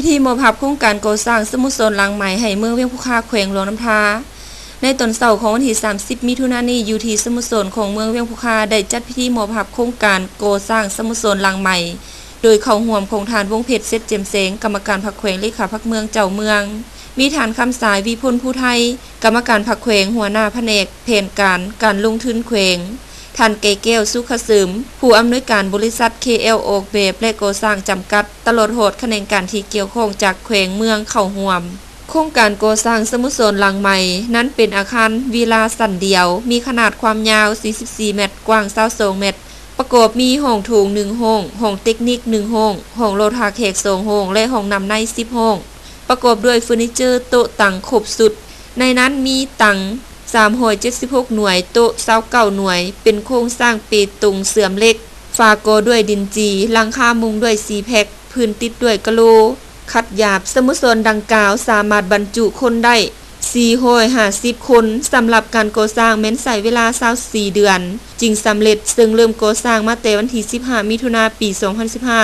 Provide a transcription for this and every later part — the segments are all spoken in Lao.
ພິທີມອບຮັບໂຄງການກໍ່ສ້າງສະໂມສອນຫຼັງໃໝ່ໃຫ້ເມືອງວຽງຜູ້ຄາ ແຂວງຫຼວງນ້ຳທາ. ໃນຕອນເຊົ້າຂອງວັນທີສາມສິບ ມິຖຸນານີ້ ຢູ່ທີ່ສະໂມສອນຂອງເມືອງວຽງຜູ້ຄາ ໄດ້ຈັດພິທີມອບຮັບໂຄງການກໍ່ສ້າງສະໂມສອນຫຼັງໃໝ່ ໂດຍເຂົ້າຮ່ວມຂອງທ່ານ ວົງເພັດ ເສັດແຈ່ມແສງ ກຳມະການພັກແຂວງ ເລຂາພັກເມືອງ ເຈົ້າເມືອງ, ມີທ່ານ ຄຳສາຍ ວິພົນພູໄທ ກຳມະການພັກແຂວງ ຫົວໜ້າພະແນກແຜນການການລົງທຶນແຂວງ, ທ່ານ ໄກ່ແກ້ວ ສຸຂະເສີມ ຜູ້ອຳນວຍການບໍລິສັດ ເຄແອລ ອອກແບບ ແລະ ກໍ່ສ້າງຈຳກັດ, ຕະຫຼອດຮອດຂະແໜງການທີ່ກ່ຽວຂ້ອງຈາກແຂວງເມືອງເຂົ້າຮ່ວມ. ໂຄງການກໍ່ສ້າງສະໂມສອນຫຼັງໃໝ່ນັ້ນເປັນອາຄານວິລາຊັ້ນດຽວ, ມີຂະໜາດຄວາມຍາວສີ່ສິບສີ່ແມັດ, ກວ້າງຊາວສອງແມັດ, ປະກອບມີຫ້ອງໂຖງໜຶ່ງຫ້ອງ, ຫ້ອງເຕັກນິກໜຶ່ງຫ້ອງ, ຫ້ອງລໍຖ້າແຂກສອງຫ້ອງ ແລະ ຫ້ອງນ້ຳໃນສິບຫ້ອງ, ປະກອບດ້ວຍເຟີນີເຈີ ໂຕະຕັ່ງຄົບຊຸດ, ໃນນັ້ນມີຕັ່ງສາມຮ້ອຍເຈັດສິບຫົກໜ່ວຍ, ໂຕະຊາວເກົ້າໜ່ວຍ, ເປັນໂຄງສ້າງເປຕົງເຊື່ອມເຫຼັກ, ຝາກໍ່ດ້ວຍດິນຈີ່, ຫຼັງຄາມຸງດ້ວຍຊີແພັກ, ພື້ນຕິດດ້ວຍກະໂລ, ຂັດຫຍາບ. ສະໂມສອນດັ່ງກ່າວສາມາດບັນຈຸຄົນໄດ້ສີ່ຮ້ອຍຫ້າສິບຄົນ. ສຳລັບການກໍ່ສ້າງແມ່ນໃຊ້ເວລາຊາວສີ່ເດືອນຈຶ່ງສຳເລັດ, ເຊິ່ງເລີ່ມກໍ່ສ້າງມາແຕ່ວັນທີສິບຫ້າ ມິຖຸນາ ປີສອງພັນສິບຫ້າ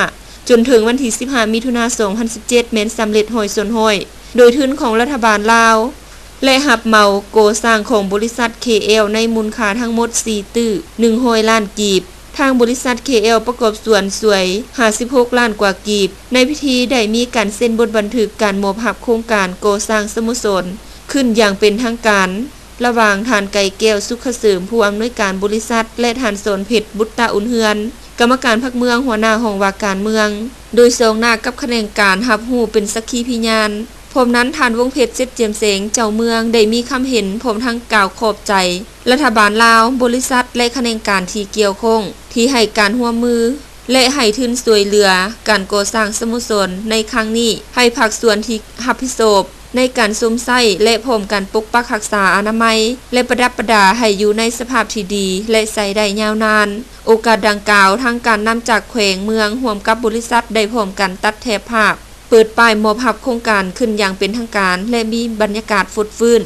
ຈົນເຖິງວັນທີສິບຫ້າ ມິຖຸນາ ສອງພັນສິບເຈັດ ແມ່ນສຳເລັດຮ້ອຍສ່ວນຮ້ອຍ ໂດຍທຶນຂອງລັດຖະບານລາວ ແລະ ຮັບເໝົາກໍ່ສ້າງຂອງບໍລິສັດ ເຄແອລ ໃນມູນຄ່າທັງໝົດສີ່ຕື້ໜຶ່ງຮ້ອຍລ້ານກີບ. ທາງບໍລິສັດ ເຄແອລ ປະກອບສ່ວນຊ່ວຍຫ້າສິບຫົກລ້ານກວ່າກີບ. ໃນພິທີໄດ້ມີການເຊັນບົດບັນທຶກການມອບຮັບໂຄງການກໍ່ສ້າງສະໂມສອນຂຶ້ນຢ່າງເປັນທາງການ ລະຫວ່າງທ່ານ ໄກ່ແກ້ວ ສຸຂະເສີມ ຜູ້ອຳນວຍການບໍລິສັດ ແລະ ທ່ານ ສອນເພັດ ບຸດຕະອຸ່ນເຮືອນ ກຳມະການພັກເມືອງ ຫົວໜ້າຫ້ອງວ່າການເມືອງ ໂດຍຊອງໜ້າກັບຂະແໜງການຮັບຮູ້ເປັນສັກຂີພິຍານ. ພ້ອມນັ້ນ ທ່ານ ວົງເພັດ ເສັດຈຽມແສງ ເຈົ້າເມືອງ ໄດ້ມີຄຳເຫັນ ພ້ອມທັງກ່າວຂອບໃຈລັດຖະບານລາວ, ບໍລິສັດ ແລະ ຂະແໜງການທີ່ກ່ຽວຂ້ອງ ທີ່ໃຫ້ການຮ່ວມມື ແລະ ໃຫ້ທຶນຊ່ວຍເຫຼືອການກໍ່ສ້າງສະໂມສອນໃນຄັ້ງນີ້ ໃຫ້ພາກສ່ວນທີ່ຮັບຜິດຊອບໃນການຊົມໃຊ້ ແລະ ພ້ອມກັນປົກປັກຮັກສາອະນາໄມ ແລະ ປະດັບປະດາໃຫ້ຢູ່ໃນສະພາບທີ່ດີ ແລະ ໃຊ້ໄດ້ຍາວນານ. ໂອກາດດັ່ງກ່າວ, ທາງການນຳຈາກແຂວງເມືອງ ຮ່ວມກັບບໍລິສັດ ໄດ້ພ້ອມກັນຕັດແຖບພາບ ເປີດປ້າຍມອບຮັບໂຄງການຂຶ້ນຢ່າງເປັນທາງການ ແລະ ມີບັນຍາກາດຟົດຟື້ນ.